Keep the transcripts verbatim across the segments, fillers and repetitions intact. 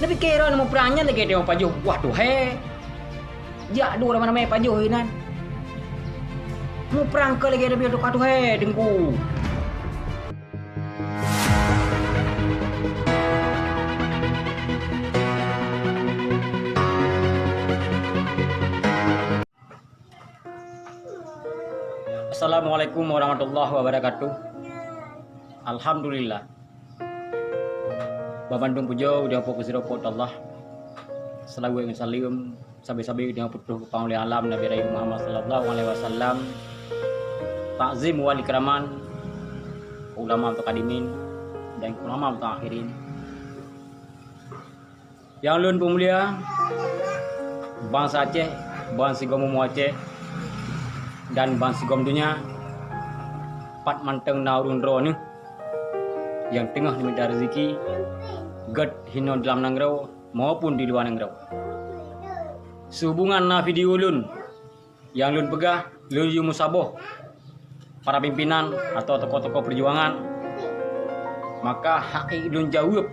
Neupike droeneuh muprang nyan lagèe teungoh pajoh, wah, tuhe. Jak duek ramé-ramé pajoh inan. Muprang keu lagèe Nabi Tuhan tuhe, Teungku. Assalamualaikum warahmatullahi wabarakatuh. Alhamdulillah. Banmandum pujoe udeueng Po Keuseudoe Po teu Allah. Seulaweuet ngon saleuem sabe-sabe udeueng putôh keu Panglima Alam Nabi Rayeuk Muhammad sallallahu alaihi wasallam. Takzim wal ikraman ulama mutaqaddimin dan ulama mutaakhirin. Nyang lôn peumulia, bansa Aceh, bansigom umu Aceh, dan bansigom donya, pat mantong na ureuëng droeneuh nyang teungoh neumita reuzeki, gét hinoe dalam nanggroe maupun di luwa nanggroe. Seuhubongan na video lôn, nyang lôn peugah, lôn yue meusaboh para pimpinan atau tokoh-tokoh peujuangan, maka hak ék lôn jaweueb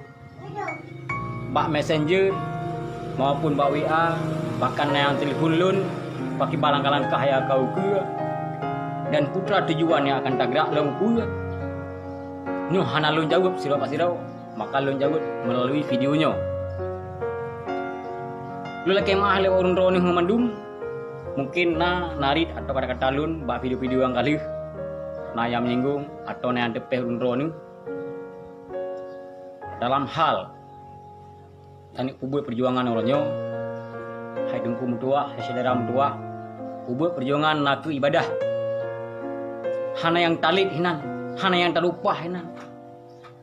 bak messenger maupun bak W A, bahkan na nyang telepon lôn, pakriban langkah-langkah nyang ka ukeue, dan peue teuma tujuan nyang akan tagrak lom ukeue. Nyoe hana lôn jaweueb sidroe bak sidroe, maka lôn jaweueb meulalu video nyoe. Lôn lakée meuáh lé ureuëng droeneuh mandum. Mungkin na narit atau kata-kata lôn bak video-video nyang ka lheueh, na nyang menyinggung atau na nyang teupéh ureuëng droeneuh dalam hal tanyoe peubuet peujuangan uroe nyoe. Hai Teungku meutuwah, hai syedara meutuwah, peubuet peujuangan nakeuh ibadah. Hana nyang talet hinan, hana nyang talumpah hinan.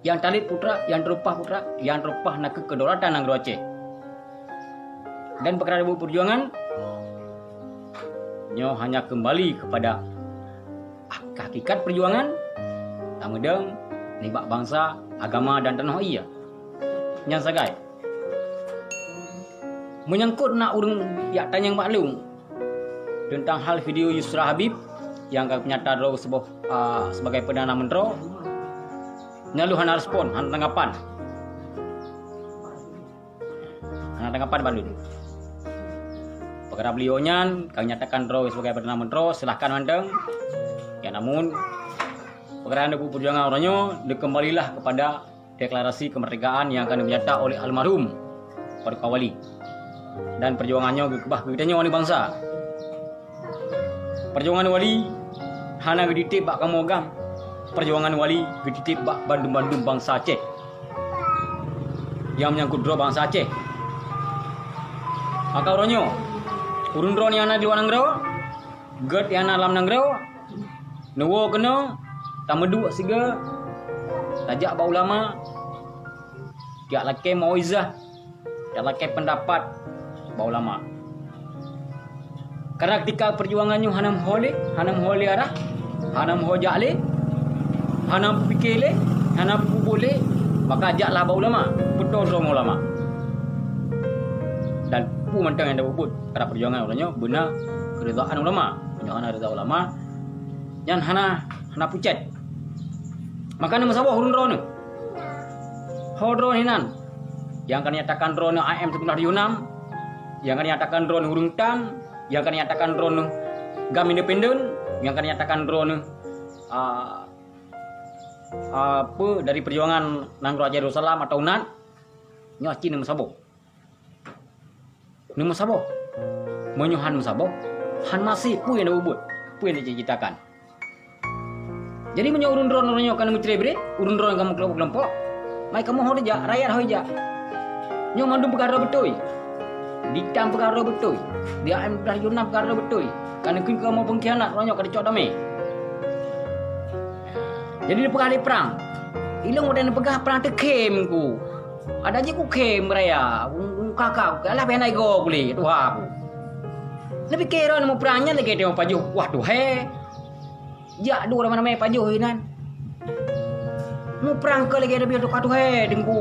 Nyang talet putra, nyang talumpah putra, nyang talumpah nakeuh kedaulatan nanggroe Aceh. Dan peukara peubuet peujuangan nyoe hanya keumbali keupada hakikat peujuangan, tameudong nibak bansa, agama dan tanoh ie. Nyan sagai. Meunyangkot na ureuëng jak tanyong bak lôn teuntang hal video Yusra Habib nyang ka peunyata droe seuboh, a, sibagai Perdana Menteri, nyan lôn hana respon, hana tanggapan. Hana tanggapan bak lôn. Peukara beliau nyan ka nyatakan droe sibagai Perdana Menteri, silahkan mantong. Ya, namun, peukara nyang peujuangan uroe nyoe dikeumbalilah keupada deklarasi keumeurdekaan nyang ka neunyata oleh almarhum Paduka Wali. Dan peujuangan nyoe geukeubah keu geutanyoe aneuk bansa. Peujuangan Wali hana geutitép bak kamoe agam. Peujuangan Wali geutitép bak bandum-bandum bansa Aceh nyang meunyangkot droe bansa Aceh. Maka uroe nyoe, ureuëng droe nyang na di luwa nanggroe, gét nyang na lam nanggroe, neuwoe keunoe, tameuduek sigoe, tajak bak ulama, jak lakée mauizah, jak lakée peundapat bak ulama. Karena keutika peujuangan nyoe hana meuho lé, hana meuho lé arah, hana meuho jak lé, hana meupiké lé, hana meupubuet lé, maka jaklah bak ulama, peutoe droe ulama. Dan peue mantong nyang tapeubuet, karena peujuangan uroe nyoe beuna keuridaan ulama. Meunyoe hana rida ulama, nyan hana, hana pucet. Maka na meusaboh ureuëng droeneuh. Ho droeneuh hinan, nyang ka nyatakan droeneuh A M tujoh belas tujoh enam, nyang ka nyatakan droeneuh ureuëng tam, nyang ka nyatakan droeneuh GAM independen, nyang ka nyatakan droeneuh, a, a, peue dari peujuangan nanggroe Aceh Darussalam atau nat, nyoe cit na meusaboh. Neumeusaboh. Meunyoe han meusaboh, han maséh peue nyang neupeubuet, peue nyang neucita-citakan. Jadi, meunyoe ureuëng droeneuh uroe nyoe ka neumeucré-bré, ureuëng droeneuh ka meukeulumpok-keulumpok, mai kamoe ho teuh jak, rakyat ho teuh jak. Nyoe mandum peugah droe beutôi. Di tam peugah droe beutôi. Di A M tujoh belas tujoh enam peugah droe beutôi. Ka neukheun keu kamoe peungkhianat, uroe nyoe ka teucok damé. Jadi, neupeugah lé prang. Ilong watée neupeugah prang teukhém ku. Adak jih kukhém raya, u, u kaka, alah pih hana igoe kulét, tuha ku. Neupiké droeneuh muprang nyan lagée teungoh pajoh, wah, tuhe. Jak duek ramé-ramé pajoh inan. Muprang keu lagée Nabi Tuhan tuhe, Teungku.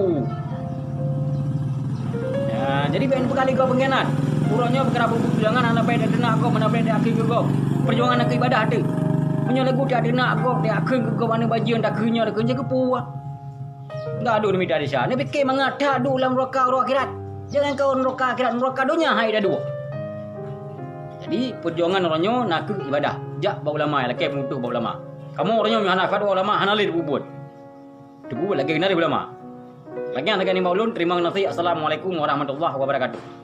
Ya, jadi bèk neupeugah lé gob peungkhianat. Uroe nyoe peukara peubuet peujuangan hana bèk teunak gob, hana bèk teuakheun keu gob. Peujuangan nakeuh ibadah teuh. Meunyoe lagu teunak gob, teuakheun keu gob aneuk bajeueng, takheun nyoe, takheun nyoe keupeue? Enggak adu di mita desya. Neupike mangat that duek lam nuraka uroe akhirat. Jangankan nuraka akhirat, nuraka donya hai taduek. Jadi, peujuangan uroe nyoe nakeuh ibadah. Jak bak ulama, lakée meututoe bak ulama. Kamoe uroe nyoe hana fatwa ulama, hana lé teupeubuet. Teupeubuet lagée geunaréh ulama. Lagée nyan sagai nibak ulôn, terima kasih. Assalamualaikum warahmatullahi wabarakatuh.